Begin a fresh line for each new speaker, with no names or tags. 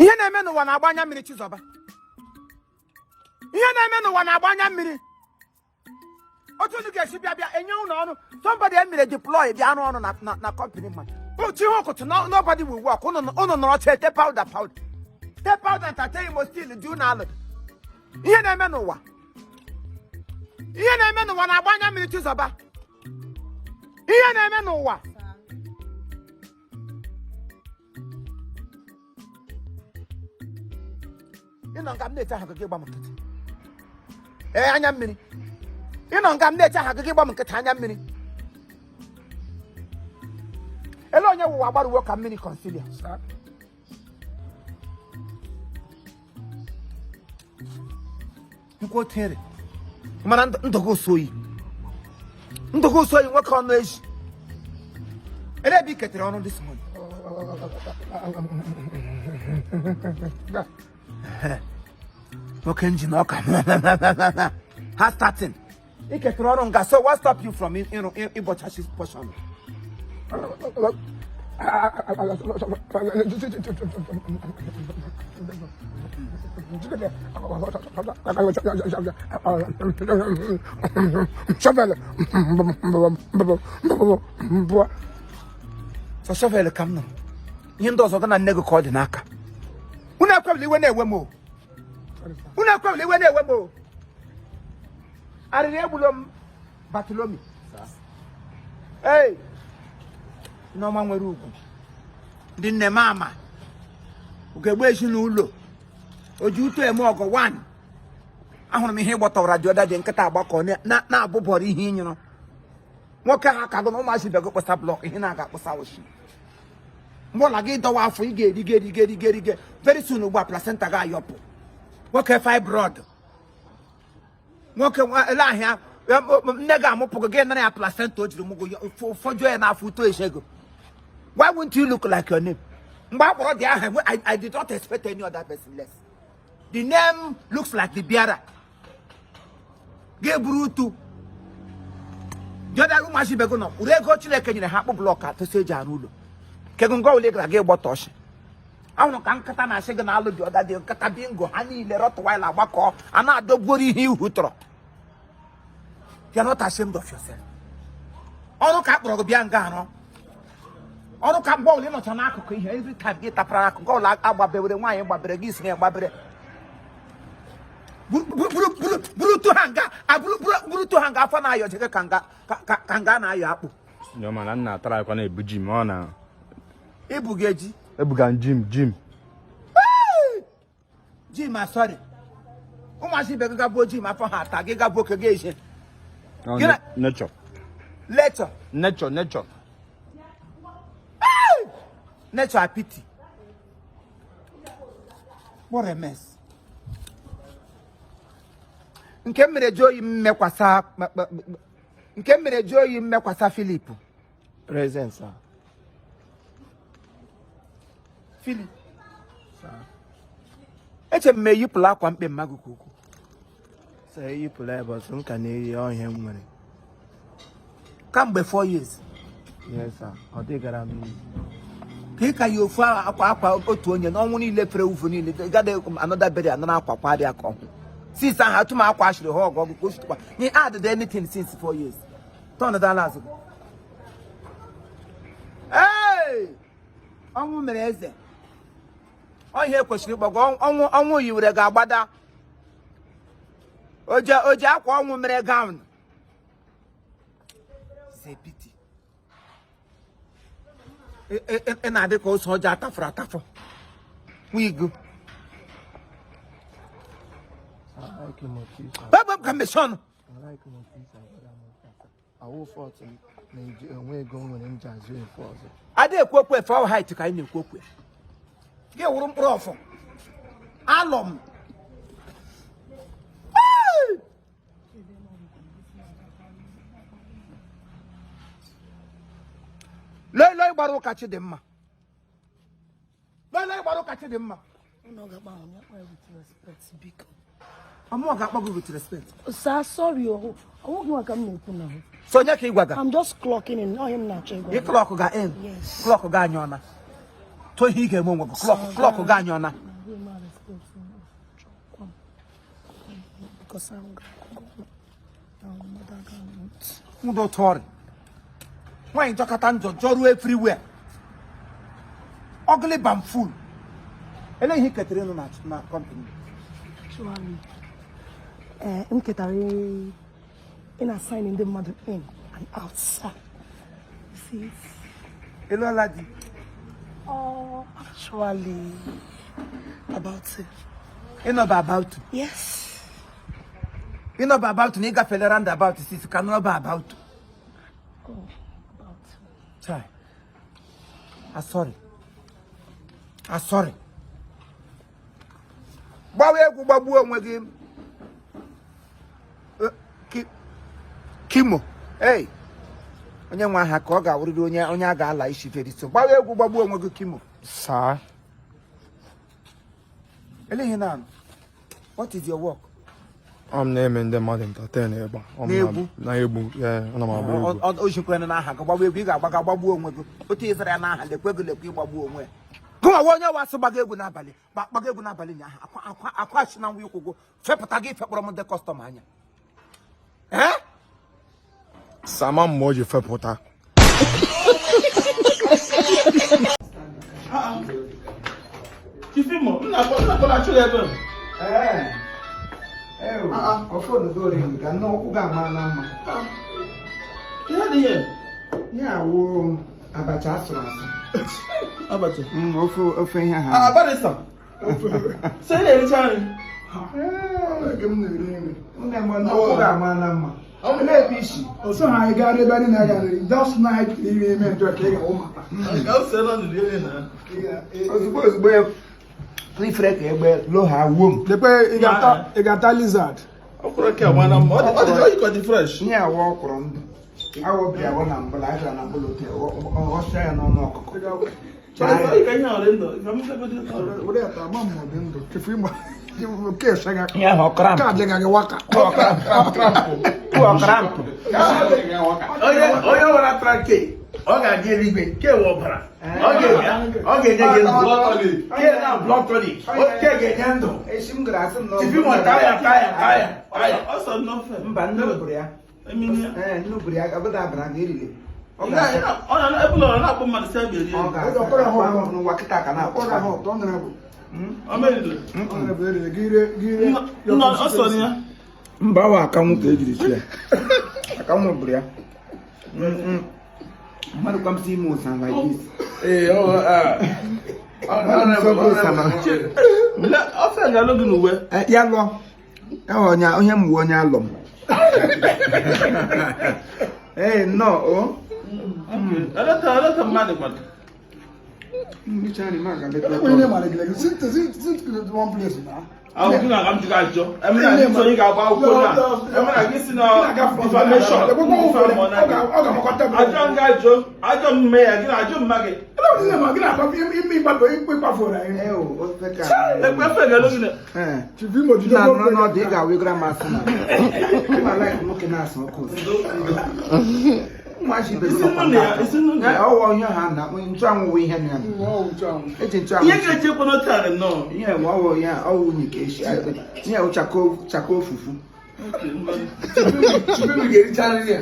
Ihe na-eme n'ụwa na-agba anya mmiri. Chizọba, ihe na-eme n'ụwa na-agba anya mmiri. Otu unu ga-esi bịa bịa enye ụlọ ọrụ, somebody e mere deploy bịa arụ ọrụ na company mmadụ otu ihe ụkụtụ, nobody will work. Unu nọrọ chee te powder powder te powder ntate Imo still dị unu alụ. Ihe na-eme n'ụwa, ihe na-eme n'ụwa na-agba anya mmiri. Chizọba, ihe na-eme n'ụwa. Ịnọ nga m na-eche aha gị, gba m nkịtị. Ee, anya mmiri. Ịnọ nga m na-eche aha gị, gba m nkịtị. Anya mmiri. Ele onye wụwa gbaruwo ka mmiri concealer. Nkwa otere mana ndụgụ ụsọ oyi, ndụgụ ụsọ oyi. Nwoke ọnụ ezi, ele ebe i ketere ọrụ this morning? Nwoke njin ọka ha starting i ketere ọrụ nga, so what stop you from ịrụ ịbọchachi portion? Sọ shovel ka m nụrụ. Ihe ndị ọzọ ga na nne gị ka ọ dị n'aka. Unu ekwebila iwe na-ewe m o. Unu ekwebila iwe na-ewe m o. Arịrị egbulo m. Bartolomi, ei, Nneọma nwere ugwu, ndị nne m ama ugegbe ezinụlọ oji ụtọ eme ọgọ 1. Ahụrụ m ihe ịgbọtọwara dị ọda dị nkịta agbakọ na-abụbọrọ ihe ịnyụrụ nwoke ha ka gụ na ụmụazị bịago kpụsa block, ihe na-aga akpụsa oshi. Mgbe ọla gị dọwa afọ, ị ga-erige erige erige erige very soon. Ugbu a placenta ga-ayọpụ. Nwoke fibroid, nwoke ele ahịa nne gị amụpụ gị, gị nara ya placenta o jiri mụgo fọjuo ya n'afọ uto eshego. Why won't you look like your name? Mgbe a kpọrọ dị aha, I did not expect any other person less. The name looks like the bearer. Ga-eburu utu jọda. Ụmụazị ibe gị nọ ụrụ ego Chineke nyere ha akpụ block atụsị eji arụ ụlọ kego ngwa ole gara gị gbọtọ ọchị. Ahụrụ ka nkịta na-asị gị na alụ dị ọda dị nkịta bingo ha niile Rottweiler agbakọ a na-adọgbuoro ihe ihu tọrọ. You are not ashamed of yourself? Ọrụ ka a kpọrọ gị bịa nga arụ ọrụ ka mgbe ọbụla ị nọcha n'akụkụ ihe, every time gị tapara n'akụkụ ọbụla agbabewere nwaanyị gbabere gị siri ya gbabere buru tu ha nga buru tu ha nga afọ na-ayọ jege ka nga ka nga na-ayọ akpụ.
Mana nna atara akwa na-ebu ji ma ọ na
Ibu gị eji?
Ebuga m ji m ji m.
Ji ma, sorry, ụmụazị ibe gị gabuo ji ma afọ ha ata gị gabuo oke gị eje.
Nature.
Lecture.
Nature, nature.
Nature apiti. What a mess. Nke m mere ji oyi m mekwasa, nke m mere ji oyi m mekwasa Philip.
Present, sir.
Philip. Eche m eyipụla akwa mkpe mmadụ ka ukwu.
Sir, eyipụla ya, but m ka na-eyi ọhịa m nwere.
Kamgbe 4 years.
Yes, sir. Ọ dịgara m n'izu.
Ka ị ka yi ofu akwa, akwa otu onye n'ọnwụ niile fere ufu niile gada another burial anara akwa kwarịa ka ọhụ since ahụ atụm akwa ashịrị ha ọgụ ọgụ ka o sitekwa nye add anything since 4 years. Turn dala azụ gị. Ee, ọnwụ mere eze ọ ihe kwesịrị ịkpọgọ ọnwụ. Ọnwụ yiwere ga-agbada oje oje akwa ọnwụ mere gown. It's a pity. Ị na-adị ka ose ọjọọ atafụrụ atafụ nwa igu.
I like him otu isi.
Ebe ka mmechi ọnụ.
I like him otu isi agbada m ụka. Awụ fọt m na-eji enwe ego m nwere m ji azụ efe ọzọ.
Ada ekwu okwu efe ọ height ka anyị na-ekwu okwu ya. Gị wụrụ mkpụrụ ọfọ alọm. Loi loi gbara ụka Chidimma, loi loi gbara ụka Chidimma.
Unu ga-akpa ahụ ya kpa with respect, biko.
Ọmụọ ga-akpọ gị with respect.
Sir, sorry o. Ọ nweghị nwa ka m na-ekwu na.
So onye ka ị gwaga?
I'm just clocking in. Ọ ihe m na-achọ ịgwa.
Ị
gị.
Clock ga in.
Yes.
Clock ga anyọna tụọ ihe ị ga-eme onwe gị. Clock, clock ga anyọna.
Because ahụ ga-akụ ahụ mmadụ aga ahụ ntị.
Ndụ ụtọ ọrịa nwaanyị jọkọta njọ jọruo everywhere, ugly bamful. Ele ihe ketere nụ na company?
Actually, m ketara ị na-assign ndị mmadụ in and out, sir. You see it?
Ịlụọla di?
Oh, actually, about it.
Ịnọba about to?
Yes.
Ịnọba about na ịgafele round about six ka nọba about to?
Oh, about to.
Chai. Asọrị. Asọrị. Gbawa egwu gbagbuo onwe gị. Kimo. Hey. Onye nwe aha ka ọ ga-awụrịrị onye a ga-ala isi very soon. Gbawa egwu gbagbuo onwe gị, Kimo.
Sir.
Ele ihe na What is your work?
Ọ m na-eme ndị mmadụ entertain ebe a. Ọ m
Na-egwu?
Na-egwu. Yeah, ana m agba egwu.
O jikwere n'aha gị gbagbuo egwu, ị ga-agbaga gbagbuo onwe gị. Otu ịzara ya n'aha, lekwe gị lekwe ịgbagbuo onwe ya. Gụnwa onye wasị gbaga egwu n'abalị, gbaga egwu n'abalị nya akwa akwa akwa achị na nwa ịkwụgwọ fepụta gị fekpọrọ m ndị customer anya. Ee?
Sama mgbe o ji fepụta.
Chief Imo, m na-akpọ na achụghị ebe.
Ọfọdụ ring ka nne ụkwụ ga-ama na mma.
Ihe adịghị.
Ya awụ abacha asụrụ asụ.
Abacha.
Ofe ihe ha.
Ah, barrister. Sị ị na-ericha nri.
Oge m na-eri nri.
Nne m, ụkwụ ga-ama na mma. Olee ebe isi?
Ọsọ ha anyị gara ebe anyị na-aga nri, just night iri eme njọ ka ị ga-awụ mata.
Ka o see na ndụ rie na.
Ozugbo ozugbo ya ifere ka egbe loha wuo m.
Lekwe, ị ga-ata lizard.
Ọkwụrụ ke agba na mma. Ọ dị ọ dị ka ọ dị fresh.
Ihe awụ ọkwụrụ ndụ. Awụ bịa awụ na mbụla, anyị bịara na mbụla ote ọsịa ya n'ọnụ ọkụkọ.
Barrister, ọ dị ka ihe a ọ dị ndụ. Ka m segodi.
Were ya taa, ma m ọ dị ndụ. Kefu ịgba oke ese ga
Ihe ahụ ọkramp.
ka adịghị gị waka.
Ọkrampụ.
Onye nwere atara ke ọ ga-aga eluigwe ke wee ọbara ọ ga-enye gị ndụ ke na blood tonic ke ga-enye ndụ.
Esi m gara asị m na ọ
Chief Imo, taa ya, taa ya, taa ya, taa ya.
Ọ sọ nnọọ.
Mba, nne bụrụ ya.
Emini ya.
Ee, nnu bụrụ ya, ọbụda abara ga erile. Ọ
Ọ
ga-asa.
na ebe ụlọ na-akpọ mmadụ si abịa rie.
Ọ ga-asa. Akwa ahụ n'ụwa kịta ka na-akpọ.
Ọ ga-ahụ ụtọ, ọ nara bụ.
Ọ meriri.
Ọ nara bụ eriri, gị rie gị rie.
Nọ ọ sọ ya.
Mba, awa akanwụ ka ejiri sie ya. Akanwụ bụrụ ya. Mmadụ kwa m si ime ụsa like this.
Ee, ọ
Mmadụ ụsa na
Ele ofe ga-alụ gị n'uwe.
Ya lụọ. Ya onye m wuo onye alụ m. Ee, nnọọ o.
Eleta mmadụ kwado.
Ndị ma ga-aleta.
Onye na-emara gị gị, sit sit sit one place na.
Ahụ gị na-aga m jụrụ ajụjụ. Emena gị sị onye ga-agba akwụkwọ na. Emena gị si na information.
Ọ ga-amakọta.
Ajọ m ga-ajụ, ajọ m mme ya, gị na ajụ mma gị.
Gị na-akpa ime ịkpafuru anyị.
Ee, o, ofe ka.
Ekwe efe ga-alụ gị na.
Ee.
Chief Imo jide
Nna nọ n'ọdụ ị ga-awegara m asị na. Ịma like nwoke na-asụ ọkụ. Ụmụazị ibe m
Isi
nọkwa
nnu na ya,
na-atọ.
isi nnu na ya.
Ọwọ ihe ha na nchụanwụ wụ ihe na ya. Eji nchụanwụ.
Ihe ga-eji ekwe n'otu arị nnọọ.
Ihe nwe ọwụ ihe ọwụ unyi ka esi. Ihe wụ chako fufu.
Okay, ngwanụ.
Chief Imo ga-ericha nri ya.